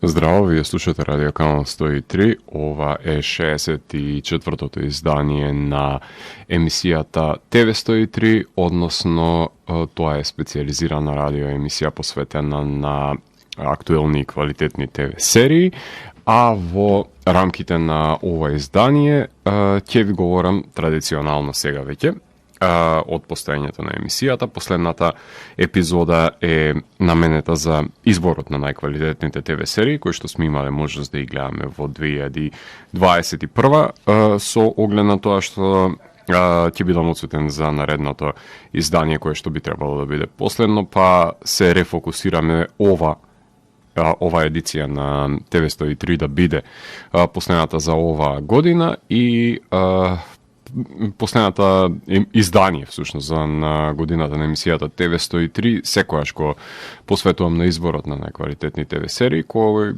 Здраво, вие слушате Радио Канал 103. Ова е 64-тото издание на емисијата TV 103, односно тоа е специализирана радио емисија посветена на актуелни и квалитетни ТВ серии, а во рамките на ова издание ќе ви говорам традиционално сега веќе од постојањето на емисијата. Последната епизода е наменета за изборот на најквалитетните ТВ серии, кои што сме имале можност да ги гледаме во 2021 со оглед на тоа што ќе бидам отсутен за наредното издание кое што би требало да биде последно, па се рефокусираме ова едиција на TV 103 да биде последната за оваа година и последната издание всушност на годината на емисијата TV 103 секогаш го посветувам на изборот на најквалитетни ТВ серии, кој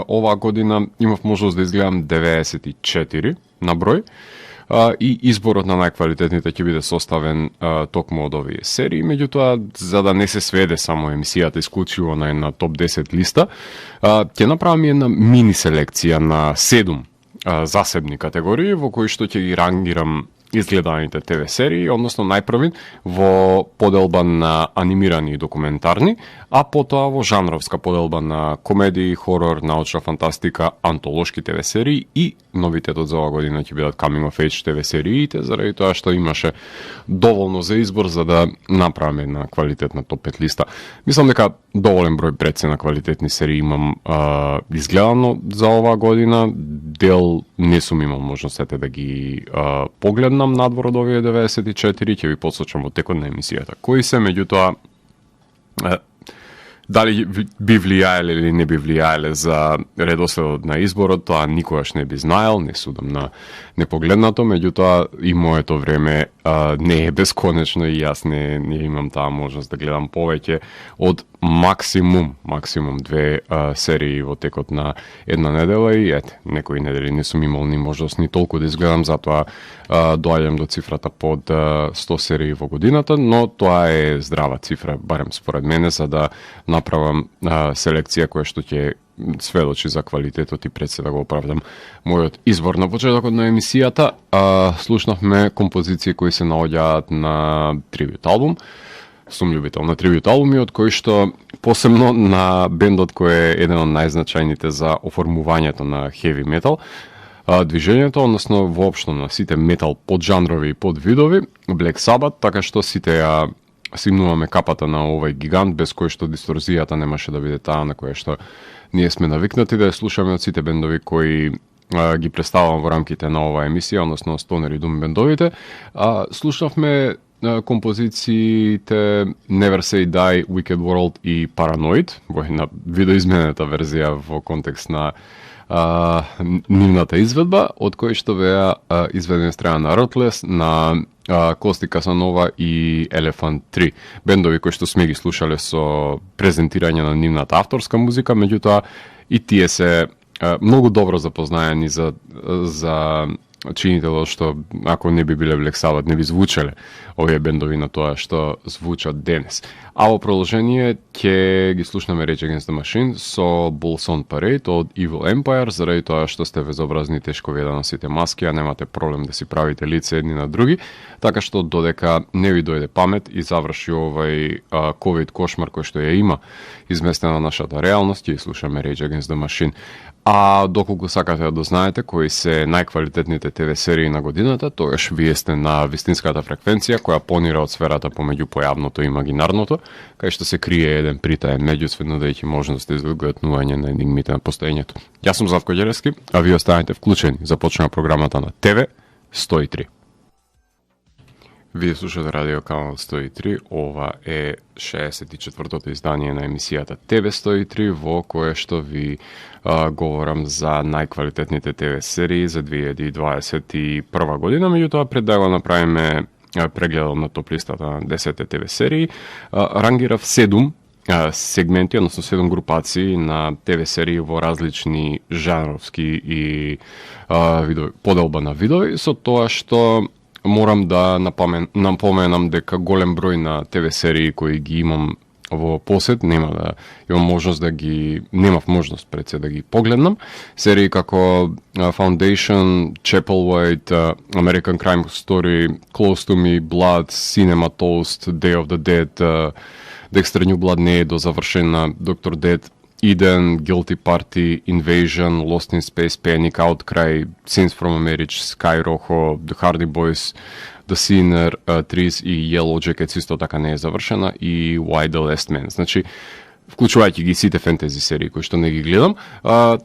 оваа година имав можност да изгледам 94 на број. И изборот на најквалитетните ќе биде составен токму од овие серии. Меѓутоа, за да не се сведе само емисијата исклучиво на една топ 10 листа, ќе направам една мини селекција на 7 засебни категории во кои што ќе ги рангирам изгледаните ТВ серии, односно најпрвин во поделба на анимирани и документарни, а потоа во жанровска поделба на комедии, хорор, научна фантастика, антолошки ТВ серии и новитетот за оваа година ќе бидат Coming of Age ТВ сериите, заради тоа што имаше доволно за избор за да направиме една квалитетна топ 5 листа. Мислам дека доволен број прецена квалитетни серии имам изгледано за оваа година. Дел не сум имал можността да ги погледнам надвор од овие 94, ќе ви посочам во текот на емисијата кои се, меѓутоа дали би влијаеле или не би влијаеле за редоследот на изборот, тоа никогаш не би знаел, не судам на непогледнато, меѓутоа и моето време не е бесконечно и јас не имам таа можност да гледам повеќе од максимум 2 серии во текот на една недела и некои недели не сум имал ни можност ни толку да изгледам, затоа доаѓам до цифрата под 100 серии во годината, но тоа е здрава цифра, барем според мене, за да направам селекција која што ќе сведочи за квалитетот и пред се да го оправдам мојот избор. На почетокот на емисијата слушнавме композиции кои се наоѓаат на трибют албум. Сум љубител на трибют албуми, од кои што посебно на бендот кој е еден од најзначајните за оформувањето на heavy metal движењето, односно воопшто на сите метал поджанрови и подвидови, Black Sabbath, така што сите ја симнуваме капата на овој гигант, без кој што дисторзијата немаше да биде таа на која што ние сме навикнати да ја слушаме од сите бендови кои ги представувам во рамките на оваа емисија, односно Stoner и Doom бендовите. Слушнавме композициите Never Say Die, Wicked World и Paranoid во една видоизменета верзија во контекст на нивната изведба, од кои што беа изведени страна на Ruthless, на Кости Касанова и Elephant 3. Бендови кои што сме ги слушале со презентирање на нивната авторска музика, меѓутоа и тие се многу добро запознаени за чинителот што ако не би биле Black Sabbath не би звучеле овие бендови на тоа што звучат денес. А во продолжение ќе ги слушнеме Rage Against the Machine со Bulls on Parade од Evil Empire, заради тоа што сте безобразни, тешко ви да носите маски, а немате проблем да си правите лице едни на други, така што додека не ви дојде памет и заврши овај COVID кошмар кој што ја има изместена нашата реалност, ќе слушаме Rage Against the Machine. А доколку сакате да знаете кои се најквалитетните ТВ серии на годината, тогаш вие сте на вистинската фреквенција која понира од сферата помеѓу појавното и имагинарното, кај што се крие еден притаен меѓусвет, нудејќи можност да изгледнување на енигмите на постоењето. Јас сум Завко Ѓелевски, а вие останете вклучени. Започнува програмата на TV 103. Вие слушате Радио Канал 103, ова е 64-тото издание на емисијата TV 103, во кое што ви говорам за најквалитетните ТВ серии за 2021 година, меѓутоа пред да го направиме прегледот на топ листата на 10 ТВ серии, рангирав 7 сегменти, односно 7 групации на ТВ серии во различни жанровски и поделба на видови, со тоа што морам да напоменам дека голем број на ТВ серии кои ги имам во посет, имам можност немав можност пред се да ги погледнам. Серии како Foundation, Chapelwaite, American Crime Story, Close to Me, Blood, Cinema Toast, Day of the Dead, Dexter New Blood не е дозавршена, Dr. Dead, Eden, Guilty Party, Invasion, Lost in Space, Panic, Outcry, Scenes from a Marriage, Sky Rojo, The Hardy Boys, The Sinner, Trees и Yellow Jackets исто така не е завршена, и Why the Last Man. Значи, вклучувајќи ги сите фентези серии кои што не ги гледам,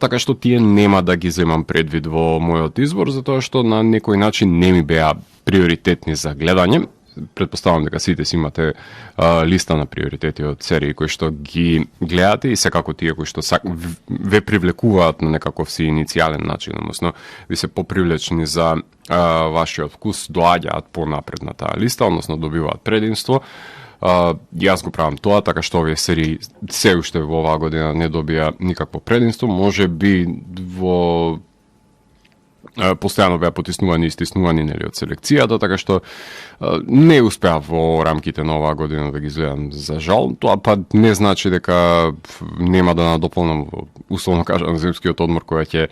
така што тие нема да ги земам предвид во мојот избор, затоа што на некој начин не ми беа приоритетни за гледање. Предпоставам дека сите си имате листа на приоритети од серии кои што ги гледате и секако тие кои што ве привлекуваат на некаков си иницијален начин, односно ви се попривлечни за вашиот вкус, доаѓаат понапред на таа листа, односно добиваат предимство. Јас го правам тоа, така што овие серии се уште во оваа година не добија никакво предимство, може би во постојано беа потиснувани и стиснувани од селекцијата, така што не успеав во рамките на оваа година да ги изгледам, за жал. Тоа па не значи дека нема да надополнам, условно кажам, зимскиот одмор кој ќе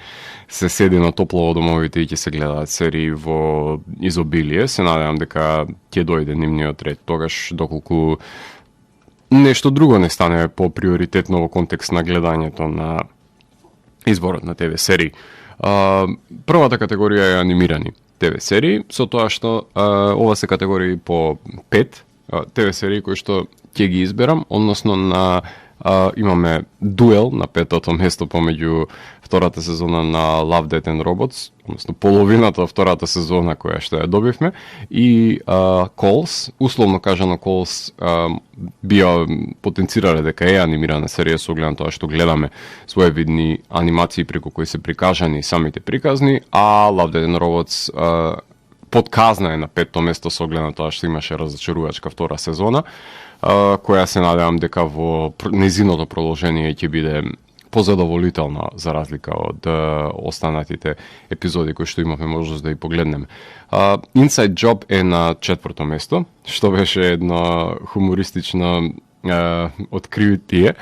се седи на топло во домовите и ќе се гледаат серии во изобилие. Се надевам дека ќе дојде нивниот ред, тогаш доколку нешто друго не стане по приоритетно во контекст на гледањето на изборот на ТВ серии. Првата категорија е анимирани ТВ серии, со тоа што ова се категории по 5 ТВ серии кои што ќе ги изберам, односно имаме дуел на 5-тото место помеѓу втората сезона на Love, Death and Robots, односно половината од втората сезона која што ја добивме, и Calls, условно кажано Calls био потенцирале дека е анимирана серија со оглед на тоа што гледаме своевидни анимации преку кои се прикажани самите приказни, а Love, Death and Robots подказна е на 5-то место со оглед на тоа што имаше разочарувачка втора сезона, која се надевам дека во незиното продолжение ќе биде позадоволителна за разлика од останатите епизоди кои што имавме можност да ги погледнеме. Inside Job е на 4-то место, што беше едно хумористично откритие,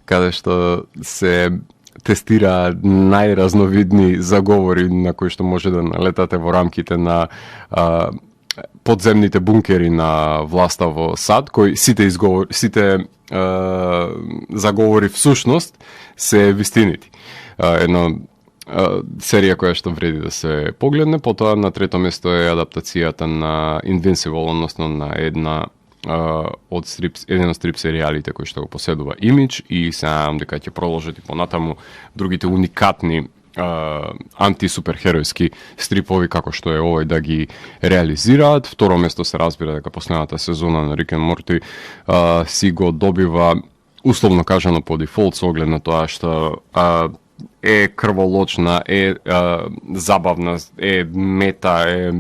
каде што се тестира најразновидни заговори на кои што може да налетате во рамките на подземните бункери на власта во САД, кои сите заговори всушност се вистинити. Една серија која што вреди да се погледне. Потоа на 3-то место е адаптацијата на Invincible, односно на еден од стрип серијалите кои што го поседува Image, и се надам дека ќе продолжат и понатаму другите уникатни антисуперхеројски стрипови како што е овој да ги реализираат. Второ место се разбира дека последната сезона на Rick and Morty си го добива условно кажано по дефолт со оглед на тоа што е крволочна, е забавна, е мета, е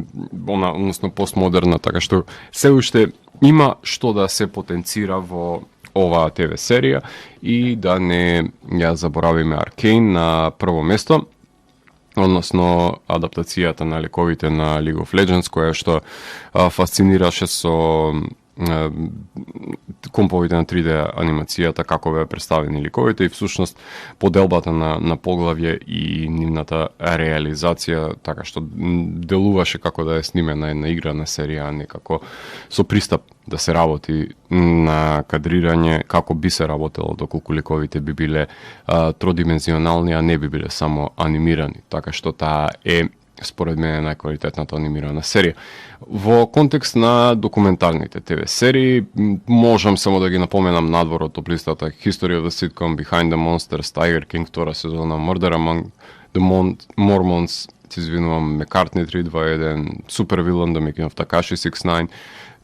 односно постмодерна, така што се уште има што да се потенцира во оваа ТВ серија, и да не ја заборавиме Аркейн на прво место, односно адаптацијата на лековите на League of Legends, која што фасцинираше со комповите на 3D анимацијата, како беа представени ликовите, и всушност поделбата на поглавје и нивната реализација, така што делуваше како да е снимена една играна серија, некако со пристап да се работи на кадрирање, како би се работело доколку ликовите би биле тродимензионални, а не би биле само анимирани, така што таа е според мене најквалитетната анимирана серија. Во контекст на документарните ТВ серии, можам само да ги напоменам надвор од топ-листата History of the Sitcom, Behind the Monsters, Tiger King, втора сезона, Murder Among the Mormons, се извинувам, McCartney 321, Super Villain, The Making of Takashi 69,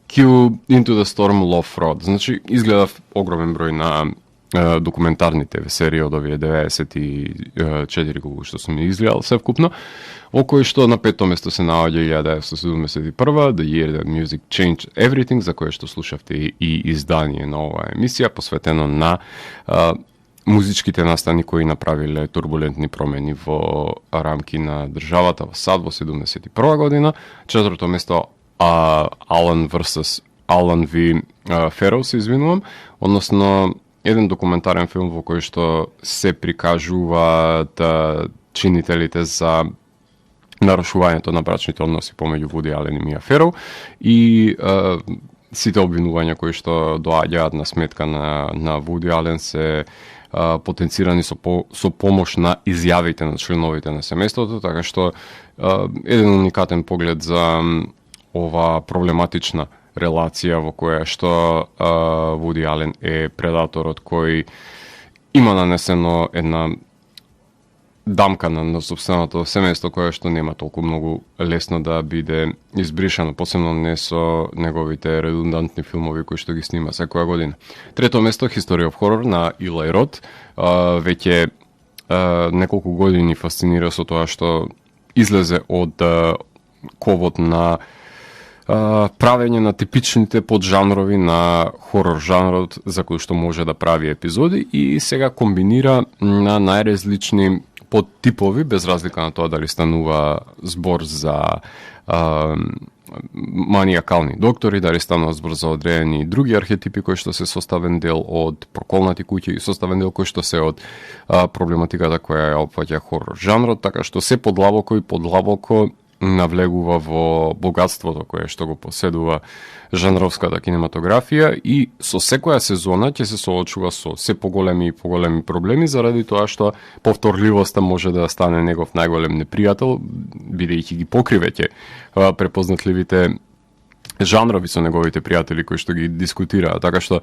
Q, Into the Storm, Love, Fraud. Значи, изгледав огромен број на документарни ТВ серии од овие 94 колку што сум изгледал севкупно, во кој што на 5-то место се наоѓа 1971, The Year That Music Changed Everything, за кое што слушавте и издание на оваа емисија, посветено на музичките настани кои направиле турбулентни промени во рамки на државата во САД во 71 година. 4-то место Allen vs. Алан Ви Ферел, се извинувам, односно еден документарен филм во кој што се прикажуваат чинителите за нарушувањето на брачните односи помеѓу Вуди Ален и Мија Ферел и сите обвинувања кои што доаѓаат на сметка на Вуди Ален се потенцирани со помош на изјавите на членовите на семејството, така што еден уникатен поглед за ова проблематична релација во која што Вуди Ален е предаторот кој има нанесено една дамка на собственото семејство кое што нема толку многу лесно да биде избришано, посебно не со неговите редундантни филмови кои што ги снима секоја година. Трето место, History of Horror на Илај Рот. Веќе неколку години фасцинира со тоа што излезе од ковот на правење на типичните поджанрови на хорор жанрот за кој што може да прави епизоди и сега комбинира на најразлични подтипови, без разлика на тоа дали станува збор за маниакални доктори, дали станува збор за одредени други архетипи кои што се составен дел од проколнати куќи и составен дел кои што се од проблематиката која ја опфаќа хорор жанрот, така што се подлабоко и подлабоко навлегува во богатството кое што го поседува жанровската кинематографија и со секоја сезона ќе се соочува со се поголеми и поголеми проблеми заради тоа што повторливоста може да стане негов најголем непријател, бидејќи ги покривеќе препознатливите жанрови со неговите пријатели кои што ги дискутираат, така што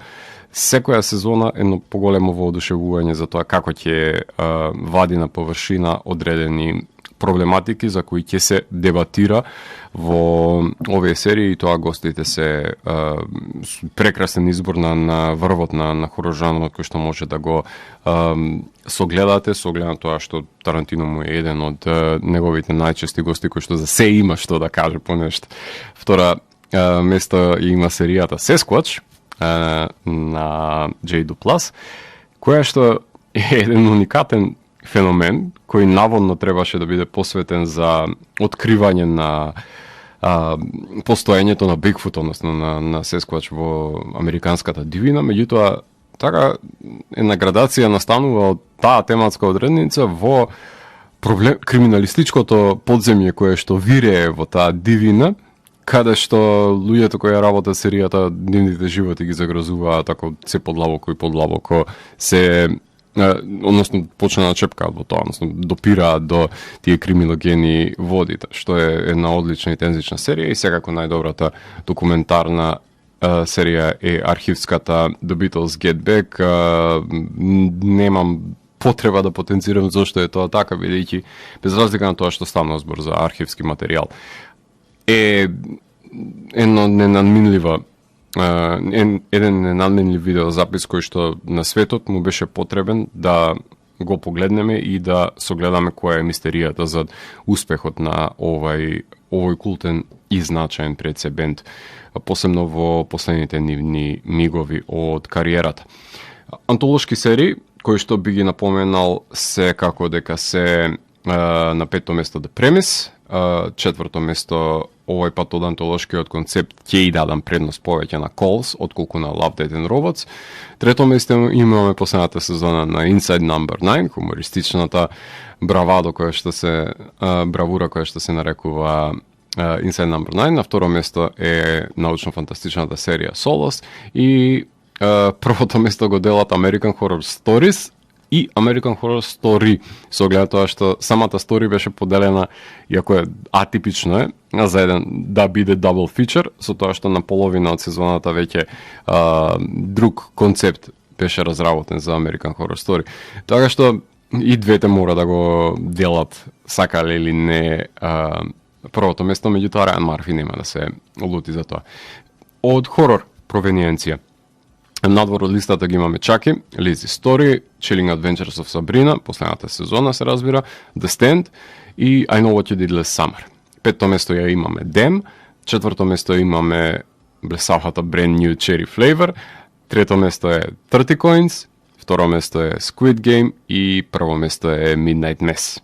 секоја сезона едно поголемо воодушевување за тоа како ќе вади на површина одредени проблематики за кои ќе се дебатира во овие серии и тоа гостите се прекрасен избор на врвот на хорор жанрот кој што може да го согледате, со оглед на тоа што Тарантино му е еден од неговите најчести гости кој што за се има што да каже по нешто. Втора место има серијата Sasquatch на J. Duplass, која што е еден уникатен феномен кој наводно требаше да биде посветен за откривање на постоењето на Бигфут, односно на Sasquatch во американската дивина, меѓутоа така една градација настанува од таа тематска одредница во криминалистичкото подземје кое што вирее во таа дивина, каде што луѓето кои работат серијата нивните животи ги загрозуваат ако се подлабоко и подлабоко се односно почна да чепкаат во тоа, односно допираат до тие криминогени водите, што е една одлична и тензична серија и секако најдобрата документарна серија е архивската The Beatles Get Back. Немам потреба да потенцирам зошто е тоа така, бидејќи без разлика на тоа што станува збор за архивски материјал, е едно ненадминлива еден ненадменлив видеозапис кој што на светот му беше потребен да го погледнеме и да согледаме која е мистеријата за успехот на овој култен и значаен пред се бенд, посебно во последните нивни мигови од кариерата. Антолошки серии кои што би ги напоменал се како дека се на пето место The Premise, четврто место овој пат од антолошкиот концепт ќе и дадам предност повеќе на Calls отколку на Love, Death and Robots. Трето место имаме последната сезона на Inside Number 9, хумористичната бравура која што се нарекува Inside Number 9. На второ место е научно-фантастичната серија Solace и првото место го делат American Horror Stories и American Horror Story, со оглед тоа што самата story беше поделена, иако е атипично за еден да биде double feature, со тоа што на половина од сезоната веќе друг концепт беше разработен за American Horror Story. Така што и двете мора да го делат, сакале или не, првото место, меѓутоа Райан Марфи нема да се лути за тоа. Од хорор провениенција надвор од листата ги имаме Чаки, Lizzie Story, Chilling Adventures of Sabrina, последната сезона се разбира, The Stand и I Know What You Did Last Summer. Петто место ја имаме Dem, четврто место имаме блесавата Brand New Cherry Flavor, трето место е 30 Coins, второ место е Squid Game и прво место е Midnight Mass.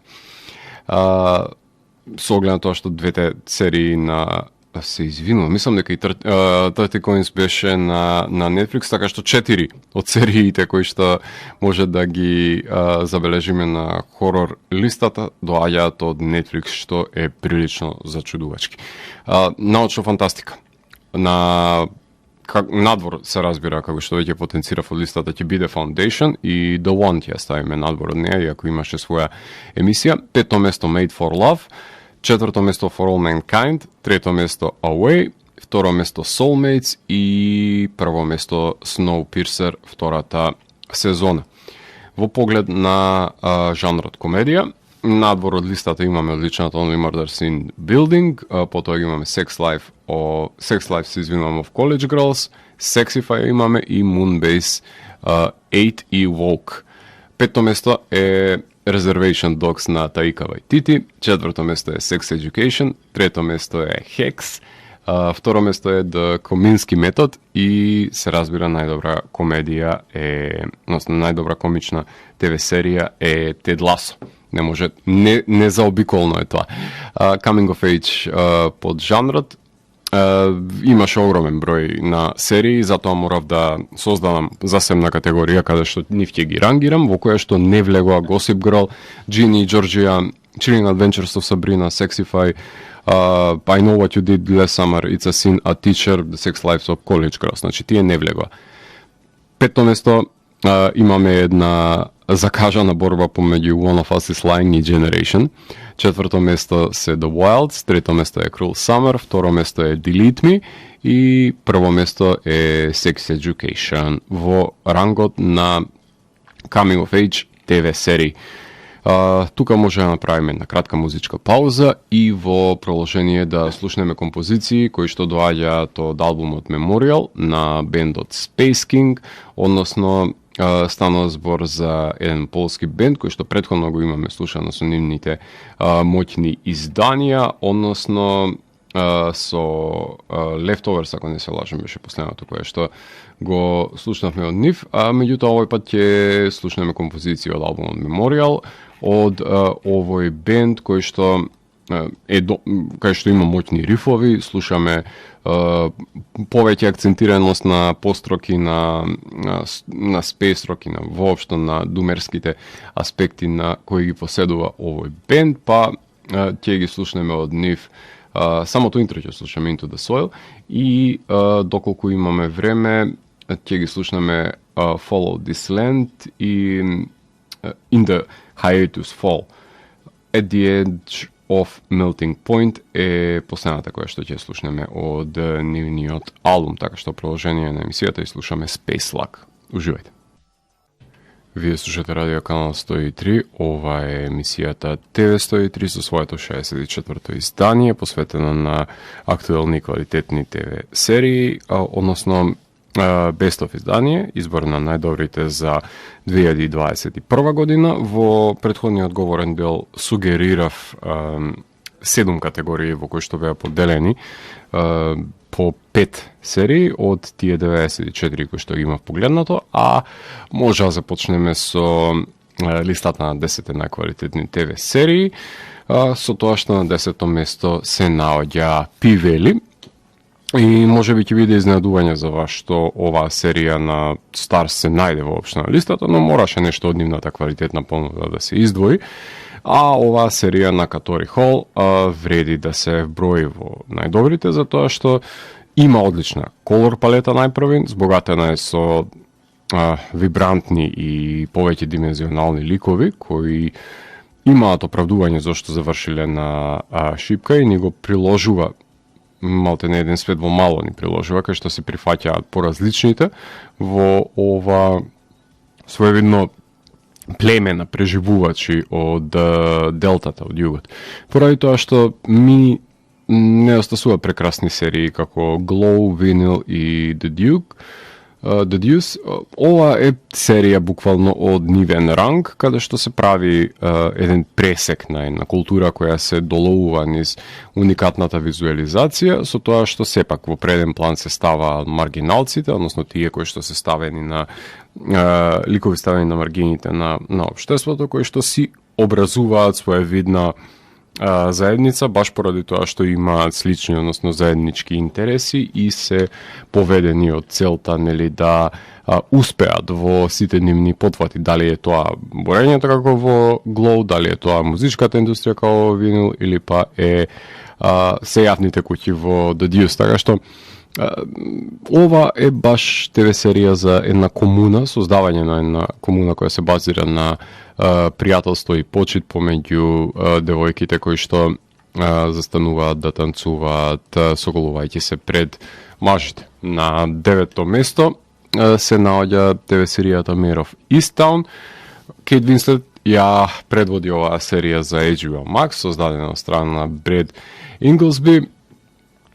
Со оглед на тоа што двете серии на се извинувам, мислам дека и 30 Coins беше на Netflix, така што 4 од сериите кои што може да ги забележиме на хорор листата доаѓаат од Netflix, што е прилично зачудувачки. Научна фантастика. Надвор се разбира, како што веќе потенцирав од листата, ќе биде Foundation и The One ќе ставиме надвор од неја, иако имаше своја емисија. Пето место Made for Love, четврто место For All Mankind, трето место Away, второ место Soulmates и прво место Snowpiercer, втората сезона. Во поглед на жанрот комедија, надвор од листата имаме одличната Only Murders in Building, потоа имаме Sex Life се извинувам of College Girls, Sexify имаме и Moonbase 8 и Woke. Пето место е Reservation Dogs на Таика Вајтити, четврто место е Sex Education, трето место е Hex, второ место е The Kominsky Method и се разбира најдобра комедија е, односно најдобра комична ТВ серија е Ted Lasso. Не може, незаобиколно е тоа. Coming of Age под жанрот, имаше огромен број на серии, затоа морав да создадам засебна категорија каде што нив ќе ги рангирам, во која што не влегоа Gossip Girl, Ginny, Georgia, Chilling Adventures of Sabrina, Sexify, I Know What You Did Last Summer, It's a Sin, A Teacher, The Sex Lives of College Girls. Значи, тие не влегоа. Пето место имаме една закажана борба помеѓу One of Us is Lying и Generation. Четврто место се The Wilds, трето место е Cruel Summer, второ место е Delete Me и прво место е Sex Education во рангот на Coming of Age TV серии. Тука може да направиме една кратка музичка пауза и во продолжение да слушнеме композиции кои што доаѓаат од албумот Memorial на бендот Space King, односно станува збор за еден полски бенд кој што претходно го имаме слушано со нивните моќни изданија, односно со Leftovers, ако не се лажам, беше последното кое што го слушнавме од нив, а меѓутоа овој пат ќе слушнеме композиција од албумот Memorial од овој бенд кој што кај што има моќни рифови, слушаме повеќе акцентираност на пост-рок и на space rock и на воопшто на думерските аспекти на кои ги поседува овој бенд, па ќе ги слушнеме од нив самото интро ќе слушаме Into the Soil и доколку имаме време ќе ги слушнеме Follow This Land и In the Hiatus Fall. At the Edge of Melting Point е последната која што ќе слушнеме од нивниот албум, така што продолжение на емисијата и слушаме Space Luck. Уживајте. Вие слушате радио канал 103, ова е емисијата ТВ 103 со своето 64-то издание, посветено на актуелни и квалитетни ТВ серии, односно Best of издание, избор на најдобрите за 2021 година. Во претходниот говорен дел сугерирав 7 категории во кои што беа поделени по 5 серии од тие 94 кои што ги имав погледнато, а може да започнеме со листата на 10 најквалитетни ТВ серии, со тоа што на 10-то место се наоѓа Пивели. И може би ќе биде изненадување за вас што оваа серија на Старс се најде воопшто на листата, но мораше нешто од нивната квалитетна понуда да се издвои. А оваа серија на Катори Хол вреди да се вброи во најдобрите, затоа што има одлична колор палета најпрви, збогатена е со вибрантни и повеќе димензионални ликови кои имаат оправдување зашто завршиле на шипка и ни го приложува малте не еден свет во мало ни приложува, кај што се прифаќаат поразличните во ова своевидно племе на преживувачи од делтата, од југот. Поради тоа што ми не остасува прекрасни серии како Glow, Vinyl и The Deuce. Ова е серија буквално од нивен ранг, каде што се прави еден пресек на една култура која се доловува низ уникатната визуализација, со тоа што сепак во преден план се става маргиналците, односно тие кои што се ставени на ликови ставени на маргините на општеството, кои што си образуваат своевидна заедница, баш поради тоа што имаат слични, односно заеднички интереси и се поведени од целта, нели, да успеат во сите нивни потвати, дали е тоа борењето како во Glow, дали е тоа музичката индустрија како во Винил, или па е се јавните куќи во The Deuce, така што ова е баш ТВ серија за една комуна, создавање на една комуна која се базира на пријателство и почит помеѓу девојките кои што застануваат да танцуваат, соголувајќи се пред мажите. На 9-то место се наоѓа ТВ серијата Mayor of Easttown. Кейт Винслет ја предводи оваа серија за HBO Max, создадена од страна на Бред Инглсби,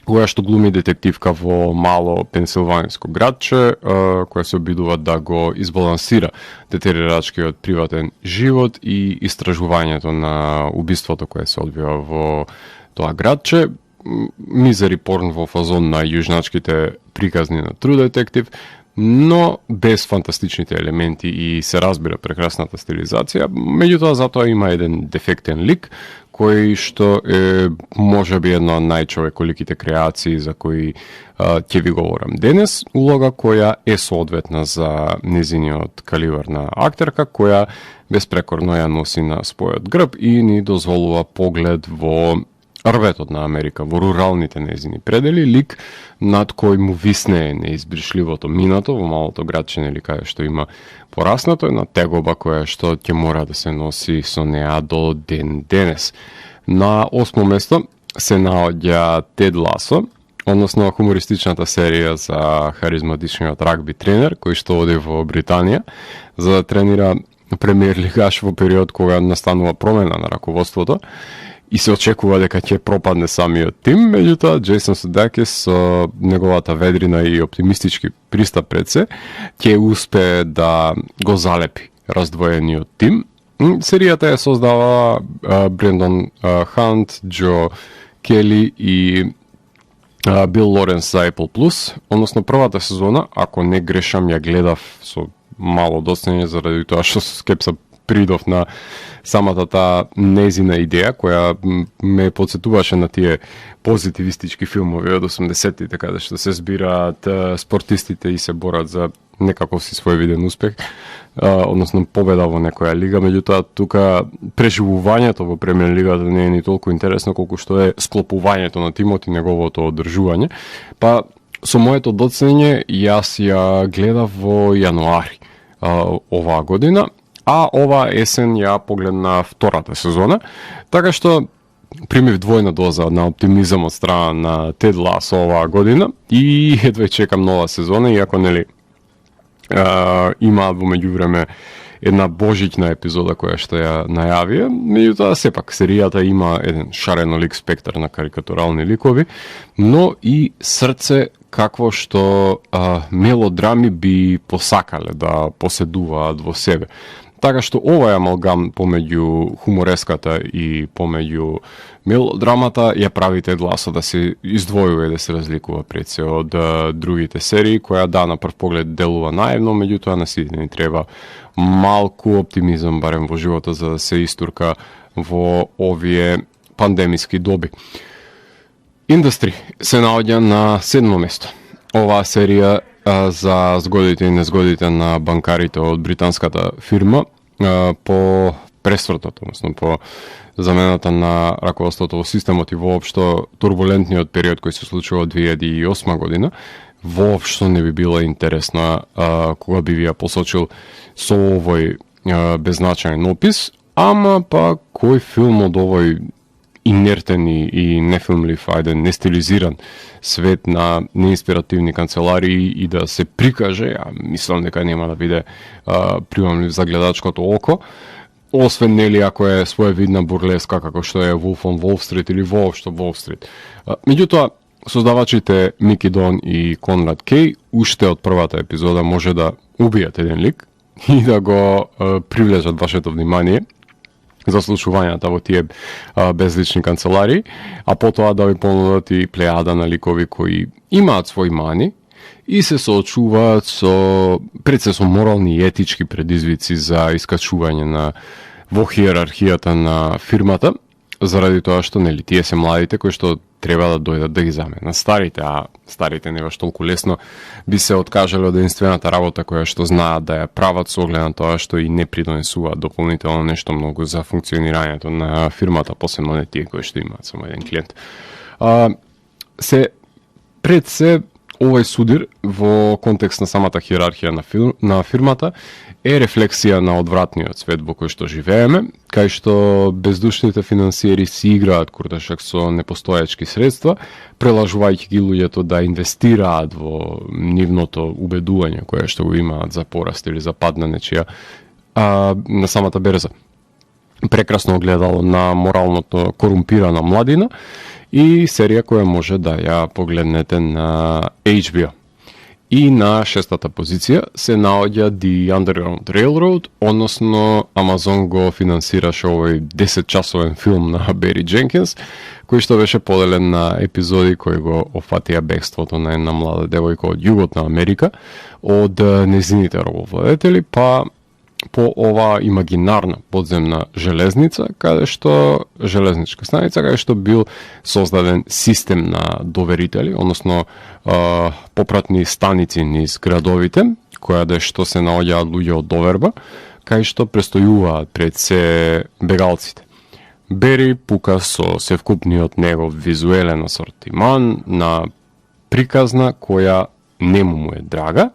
која што глуми детективка во мало пенсилваниско градче, која се обидува да го избалансира детерирачкиот приватен живот и истражувањето на убиството кое се одвива во тоа градче. Мизери порн во фазон на јужначките приказни на True Detective, но без фантастичните елементи и се разбира прекрасната стилизација. Меѓутоа, затоа има еден дефектен лик, кој што е можеби една од најчовеколиките креации за кои ќе ви говорам денес. Улога која е соодветна за незиниот калибар на актерка, која безпрекорно ја носи на својот грб и ни дозволува поглед во рветот на Америка, во руралните незини предели, лик над кој му виснее неизбришливото минато во малото градче, нели, каде што има пораснато, една тегоба која што ќе мора да се носи со неа до ден денес. На 8-о место се наоѓа Тед Ласо, односно хумористичната серија за харизматичниот рагби тренер, кој што оди во Британија за да тренира премиер лигаш во период кога настанува промена на раководството и се очекува дека ќе пропадне самиот тим. Меѓутоа, Джейсон Судакис со неговата ведрина и оптимистички пристап пред се ќе успее да го залепи раздвоениот тим. Серијата ја создава Брендон Хант, Джо Кели и Бил Лоренс за Apple+, односно првата сезона, ако не грешам, ја гледав со мало доцнење заради тоа што со скепса придов на самата таа незина идеја, која ме подсетуваше на тие позитивистички филмови од 80-тите, каде што се збираат спортистите и се борат за некаков си свој виден успех, односно победа во некоја лига. Меѓутоа, тука преживувањето во премиер лигата не е ни толку интересно колку што е склопувањето на тимот и неговото одржување. Па, со моето доцнење, јас ја гледав во јануари оваа година, а ова есен ја погледна втората сезона, така што примив двојна доза на оптимизам од страна на Тед Ласо оваа година и едва чекам нова сезона, иако нели имаат во меѓувреме една божиќна епизода која што ја најавија. Меѓутоа, сепак, серијата има еден шаренолик спектар на карикатурални ликови, но и срце какво што мелодрами би посакале да поседуваат во себе. Така што овој амалгам помеѓу хумореската и помеѓу мелодрамата ја прави Тед Ласо да се издвојува и да се разликува пред се од другите серии, која на прв поглед делува наивно, меѓутоа на сите ни треба малку оптимизам барем во живота за да се истурка во овие пандемиски доби. Индустри се наоѓа на 7-о место. Оваа серија за згодите и незгодите на банкарите од британската фирма по пресвртот, односно по замената на раководството во системот и воопшто турбулентниот период кој се случува од 2008 година, воопшто не би била интересна кога би ви ја посочил со овој беззначаен опис, ама па кој филм од овој инертен и нефилмлив, нестилизиран свет на неинспиративни канцеларии и да се прикаже, мислам дека нема да биде примамлив за гледачкото око, освен нели ако е своевидна бурлеска како што е Wolf on Wall Street или воопшто Wall Street. Меѓутоа, создавачите Мики Дон и Конрад Кей уште од првата епизода може да убијат еден лик и да го привлечат вашето внимание за слушувањата во тие безлични канцеларии, а потоа да ви понудат и плејада на ликови кои имаат своји мани и се соочуваат пред се со морални и етички предизвици за искачување во хиерархијата на фирмата, заради тоа што нели тие се младите кои што треба да дојдат да ги заменат старите, а старите не баш толку лесно би се откажале од единствената работа која што знаат да ја прават со оглед на тоа што и не придонесуваат дополнително нешто многу за функционирањето на фирмата, посебно не тие кои што имаат само еден клиент. Пред се овој судир во контекст на самата хиерархија на фирмата е рефлексија на одвратниот свет во кој што живееме, кај што бездушните финансиери си играат куртешак со непостоечки средства, прелажувајќи ги луѓето да инвестираат во нивното убедување кое што го имаат за пораст или за пад на нечија на самата берза. Прекрасно огледало на моралното корумпирана младина и серија која може да ја погледнете на HBO. И на 6-та позиција се наоѓа The Underground Railroad, односно Амазон го финансираше овој 10-часовен филм на Бери Дженкинс, кој што беше поделен на епизоди кои го офатија бегството на една млада девојка од југот на Америка, од незините робовладетели, па по ова имагинарна подземна железница, железничка станица, каде што бил создаден систем на доверители, односно попратни станици низ градовите, која што се наоѓаат луѓе од доверба, кај што престојуваат пред се бегалците. Бери пука со севкупниот негов визуелен асортиман на приказна која нему му е драга,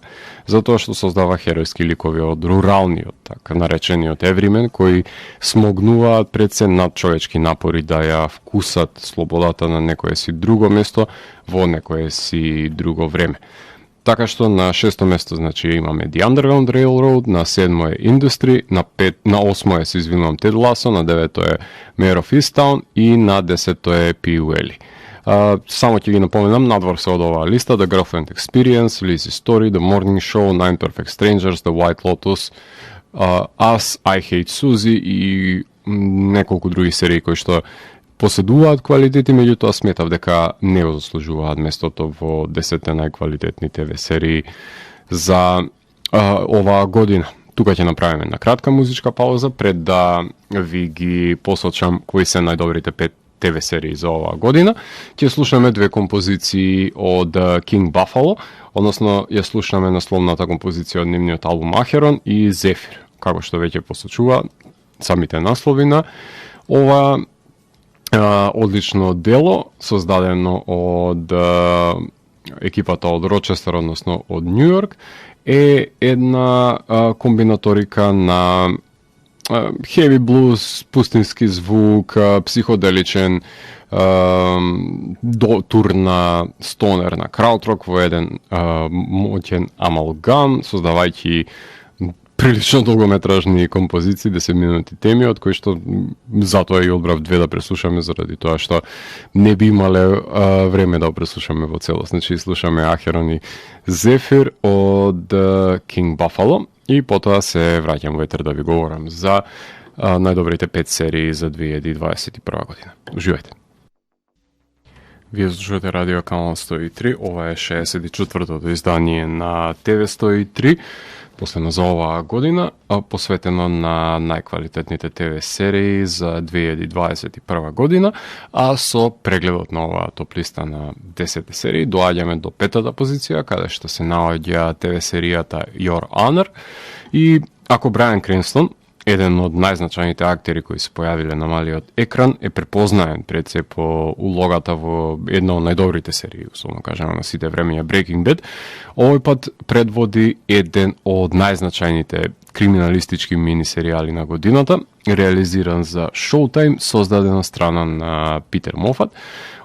затоа што создава херојски ликови од руралниот, така наречениот евримен, кои смогнуваат пред се надчовечки напори да ја вкусат слободата на некое си друго место во некое си друго време. Така што на 6-то место значи имаме The Underground Railroad, на 7-мо е Industry, на 8-мо е, се извинувам, Тед Ласо, на 9-то е Mayor of Easttown и на 10-то е P.U.L.Y. Само ќе ги напоменам, надвор се од оваа листа: The Girlfriend Experience, Lizzie Story, The Morning Show, Nine Perfect Strangers, The White Lotus, Us, I Hate Suzy и неколку други серии кои што поседуваат квалитети, меѓутоа сметав дека не го заслужуваат местото во 10 најквалитетни ТВ серии за оваа година. Тука ќе направиме на кратка музичка пауза пред да ви ги посочам кои се најдобрите 5 ТВ серии за оваа година. Ќе слушаме две композиции од King Buffalo, односно ја слушаме насловната композиција од нивниот албум Ахерон и Зефир, како што веќе посочува самите наслови на ова одлично дело, создадено од екипата од Рочестер, односно од Нью Йорк, е една комбинаторика на heavy blues, пустински звук, психоделичен, турна, стонерна краудрок во еден моќен амалгам, создавајќи прилично долгометражни композиции, 10 минути теми, од кои што затоа и одбрав две да преслушаме, заради тоа што не би имале време да преслушаме во целост. Значи, слушаме Ахерон и Зефир од King Buffalo и потоа се враќам во етер да ви говорам за најдобрите 5 серии за 2021 година. Уживајте! Вие слушате Радио Канал 103, ова е 64-тото издание на ТВ 103, последно за оваа година, посветено на најквалитетните ТВ серии за 2021 година, а со прегледот на оваа топ листа на 10 серии доаѓаме до 5-та позиција, каде што се наоѓа ТВ серијата Your Honor, и ако Брайан Кренстон, еден од најзначајните актери кои се појавиле на малиот екран, е препознаен пред се по улогата во една од најдобрите серии, условно кажано на сите времења, Breaking Bad, овој пат предводи еден од најзначајните криминалистички мини-серијали на годината, реализиран за Showtime, создаден од страна на Питер Мофат,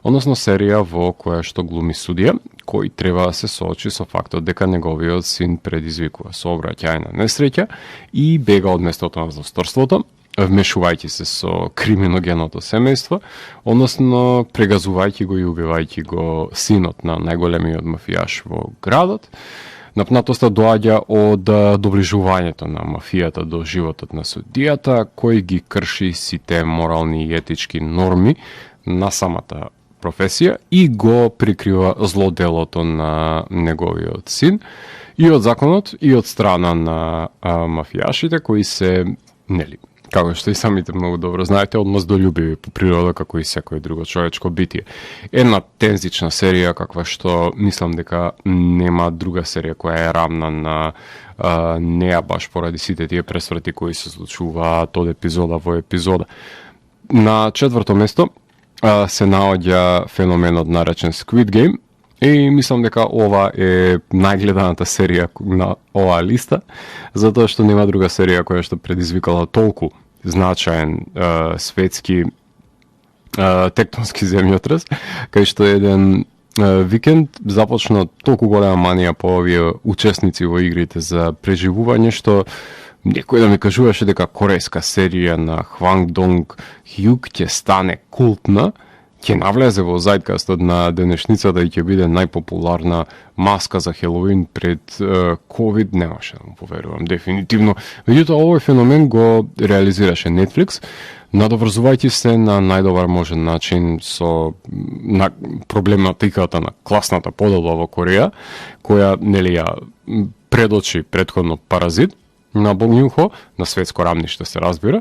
односно серија во која што глуми судија, кој треба да се соочи со фактот дека неговиот син предизвикува сообраќајна несреќа и бега од местото на злосторството, вмешувајќи се со криминогеното семејство, односно прегазувајќи го и убивајќи го синот на најголемиот мафијаш во градот. Напнатоста доаѓа од доближувањето на мафијата до животот на судијата, кој ги крши сите морални и етички норми на самата професија и го прикрива злоделото на неговиот син и од законот и од страна на мафијашите кои се, нели, како што и самите многу добро знаете, од маздолюбиви по природа како и секој друго човечко битие. Една тензична серија каква што мислам дека нема друга серија која е рамна на неа баш поради сите тие пресврати кои се случуваат од епизода во епизода. На четврто место се наоѓа феноменот наречен Squid Game и мислам дека ова е најгледаната серија на оваа листа, затоа што нема друга серија која што предизвикала толку значаен светски тектонски земјотрес, кај што еден викенд започна толку голема манија по овие учесници во игрите за преживување, што некој да ми кажуваше дека корејска серија на Хванг Донг Хјук ќе стане култна, ќе навлезе во зајдкастот на денешницата и ќе биде најпопуларна маска за Хелоуин пред COVID, немаше да му поверувам дефинитивно. Меѓутоа, овој феномен го реализираше Netflix, надоврзувајќи се на најдобар можен начин со на проблематиката на класната поделба во Кореја, која нели ја предочи претходно Паразит на Бонг Јун-хо, на светско рамниште се разбира.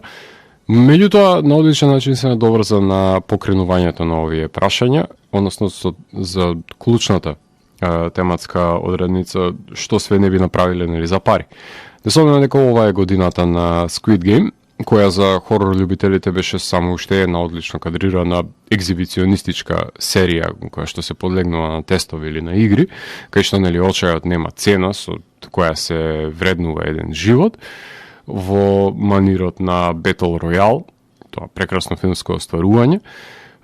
Меѓутоа, на одличен начин се надоврза на покренувањето на овие прашања, односно за клучната тематска одредница, што све не би направиле нели за пари. Да спомнам дека ова е годината на Squid Game, која за хорор љубителите беше само уште една одлично кадрирана екзибиционистичка серија која што се подлегнува на тестови или на игри, кај што нели очајот нема цена со која се вреднува еден живот, во манирот на Battle Royale, тоа прекрасно филмско остварување.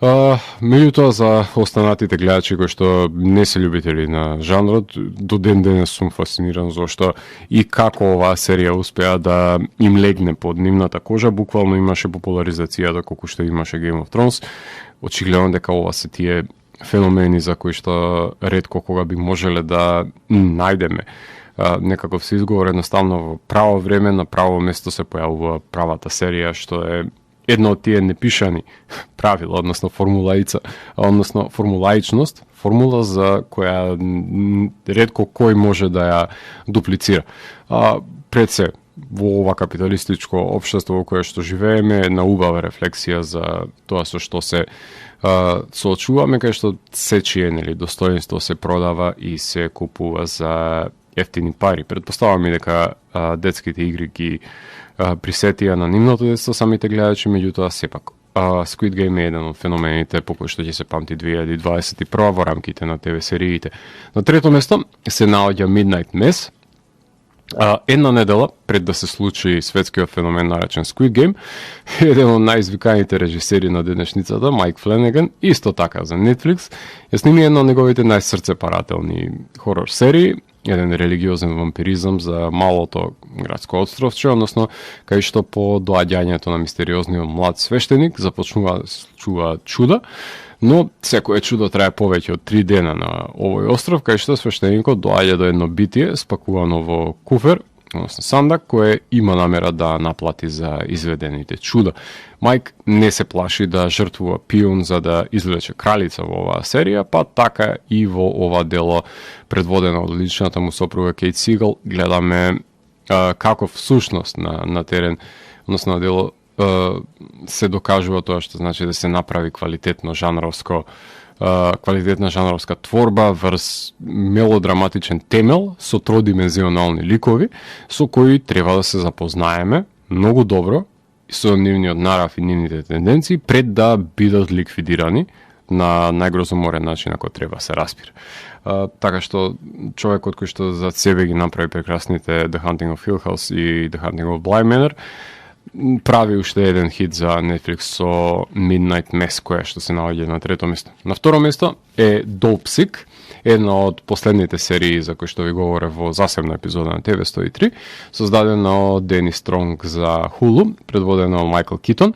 Меѓутоа за останатите гледачи кои што не се љубители на жанрот, до ден денес сум фасциниран зашто и како оваа серија успеа да им легне под нивната кожа, буквално имаше популаризацијата колку што имаше Game of Thrones. Очигледно дека ова се тие феномени за кои што ретко кога би можеле да најдеме некаков се изговор, едноставно во право време, на право место се појавува правата серија, што е едно од тие непишани правила, односно формулаица, односно формулаичност, формула за која ретко кој може да ја дуплицира. Пред се, во ова капиталистичко општество во кое што живееме, една убава рефлексија за тоа со што се соочуваме, кај што сечие нели достоинство се продава и се купува за ефтини пари. Предпоставам и дека детските игри ги присетија на нивното детство самите гледачи, меѓутоа сепак Squid Game е еден од феномените по кој што ќе се памти 2021 во рамките на ТВ сериите. На трето место се наоѓа Midnight Mass. Една недела пред да се случи светскиот феномен наречен Squid Game, еден од најизвиканите режисери на денешницата, Майк Фленеган, исто така за Netflix, ја сними една од неговите најсрцепарателни хорор серии, еден религиозен вампиризам за малото градско отстровче, односно кај што по доаѓањето на мистериозниот млад свештеник започнува да се случуваат чуда, но секое чудо трае повеќе од 3 дена на овој остров, кај што свештеникот доаѓа до едно битие спакувано во куфер, односно сандак, кој има намера да наплати за изведените чуда. Майк не се плаши да жртвува пион за да извлече кралица во оваа серија, па така и во ова дело предводено од личната му сопруга Кейт Сигал, гледаме како всушност на терен, односно на дело се докажува тоа што значи да се направи квалитетна жанровска творба врз мелодраматичен темел со тродимензионални ликови со кои треба да се запознаеме многу добро со нивниот нарав и нивните тенденции пред да бидат ликвидирани на најгрозоморен начин ако треба се распира. Така што човекот кој што за себе ги направи прекрасните The Hunting of Hill House и The Hunting of Bly Manor прави уште еден хит за Netflix со Midnight Mass, која што се наоѓа на трето место. На второ место е Dope Sick, една од последните серии за кои што ви говоре во засебна епизода на TV 103, создадена од Дени Стронг за Hulu, предводена од Майкл Китон,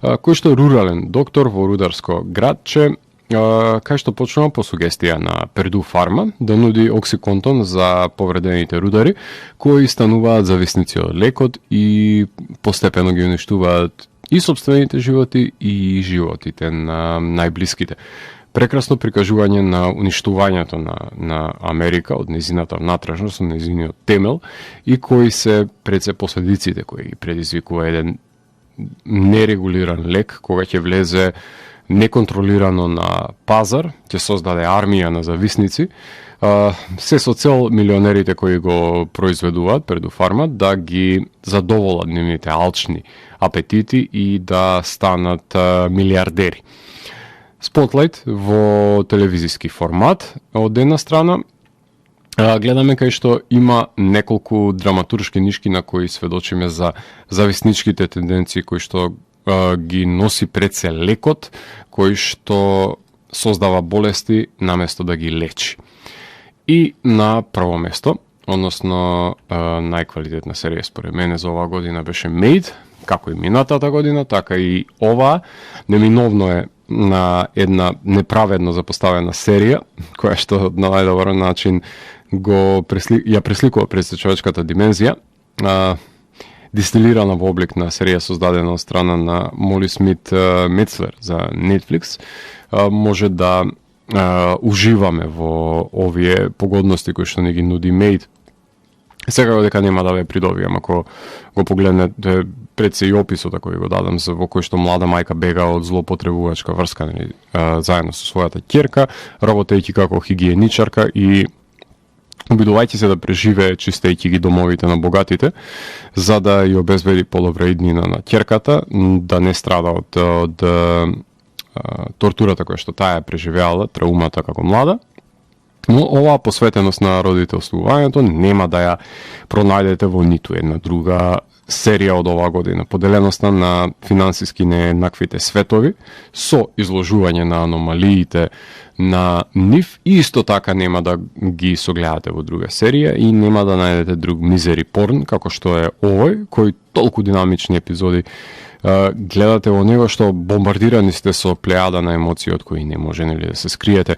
кој што е рурален доктор во рударско градче, кај што почнува по сугестија на Перду Фарма да нуди оксиконтон за повредените рудари, кои стануваат зависници од лекот и постепено ги уништуваат и собствените животи и животите на најблиските. Прекрасно прикажување на уништувањето на Америка од незината внатрешност, незиниот темел и кои се пред се последиците кои ги предизвикува еден нерегулиран лек, кога ќе влезе неконтролирано на пазар, ќе создаде армија на зависници, се со цел милионерите кои го произведуваат, предуфармат, да ги задоволат нивните алчни апетити и да станат милиардери. Spotlight во телевизиски формат, од една страна, гледаме кај што има неколку драматуршки нишки на кои сведочиме за зависничките тенденции кои што ги носи пред се лекот, кој што создава болести наместо да ги лечи. И на прво место, односно најквалитетна серија според мене за оваа година беше Made, како и минатата година, така и оваа. Неминовно е на една неправедно запоставена серија, која што на најдобар начин ја пресликува пред човечката димензија, дистилирана во облик на серија создадена од страна на Моли Смит Мецлер за Netflix, може да уживаме во овие погодности кои што не ги нуди Made. Секако дека нема да ве придобијам ако го погледнете пред се и описот кој го дадам во кој што млада мајка бега од злоупотребувачка врска, заедно со својата ќерка, работејќи како хигиеничарка и обидувајќи се да преживее чистејќи ги домовите на богатите, за да ја обезбеди подобра иднина на ќерката, да не страда од тортурата која што таа преживеала, траумата како млада. Но оваа посветеност на родителствувањето нема да ја пронајдете во ниту една друга серија од оваа година. Поделеноста на финансиски нееднаквите светови со изложување на аномалиите на нив и исто така нема да ги согледате во друга серија и нема да најдете друг мизери порн како што е овој, кој толку динамични епизоди гледате во него што бомбардирани сте со плејада на емоции од кои не може да се скриете.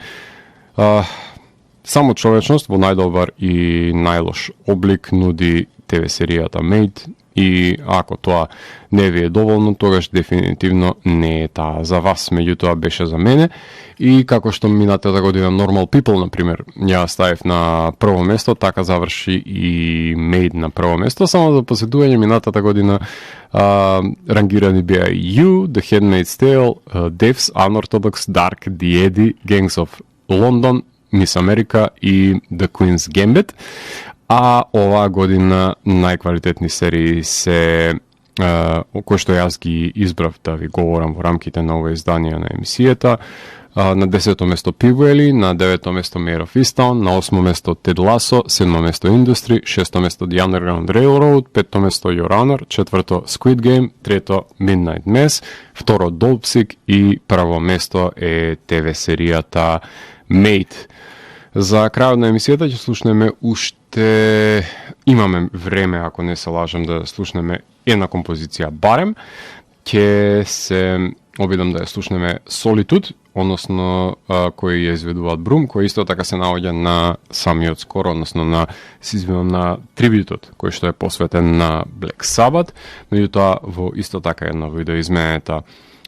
Само човечност во најдобар и најлош облик нуди ТВ серијата Made и ако тоа не ви е доволно, тогаш дефинитивно не е таа за вас, меѓутоа беше за мене и како што минатата година Normal People, например, ја ставив на прво место, така заврши и Made на прво место, само за посетување минатата година рангирани беа You, The Handmaid's Tale, Devs, Unorthodox, Dark, The Eddy, Gangs of London, Miss America и The Queen's Gambit, а оваа година најквалитетни серии се кои што јас ги избрав да ви говорам во рамките на ова издание на емисијата. На 10-то место Pigwelly, на 9-то место Mayor of Easttown, на 8-то место Ted Lasso, 7-то место Industry, 6-то место The Underground Railroad, 5-то место Your Honor, 4-то Squid Game, 3-то Midnight Mass, 2-ро Dopesick и прво место е ТВ серијата Made. За крајот на емисијата ќе слушнеме уште, имаме време, ако не се лажам, да слушнеме една композиција барем. Ќе се обидам да ја слушнеме Solitude, односно кој ја изведуваат Брум, кој исто така се наоѓа на самиот скор, односно на на трибутот, кој што е посветен на Black Sabbath, меѓутоа во исто така една видоизменета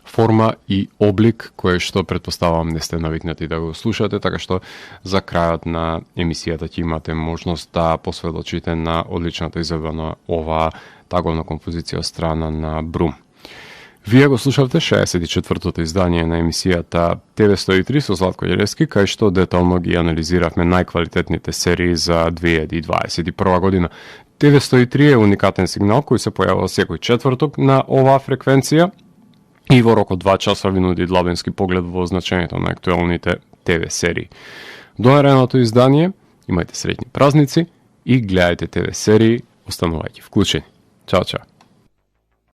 форма и облик кој што претпоставам не сте навикнати да го слушате, така што за крајот на емисијата ќе имате можност да посведочите на одличната изведбана оваа таговна композиција од страна на Брум. Вие го слушавте 64-тото издание на емисијата ТВ103 со Златко Ѓелевски, кај што детално ги анализиравме најквалитетните серии за 2021 година. ТВ103 е уникатен сигнал кој се појавува секој четврток на оваа фреквенција и во рок од 2 часа ви нуди длабенски поглед во значењето на актуелните ТВ серии. До наредното издание, имајте среќни празници и гледајте ТВ серии, останувајќи вклучени. Чао, чао.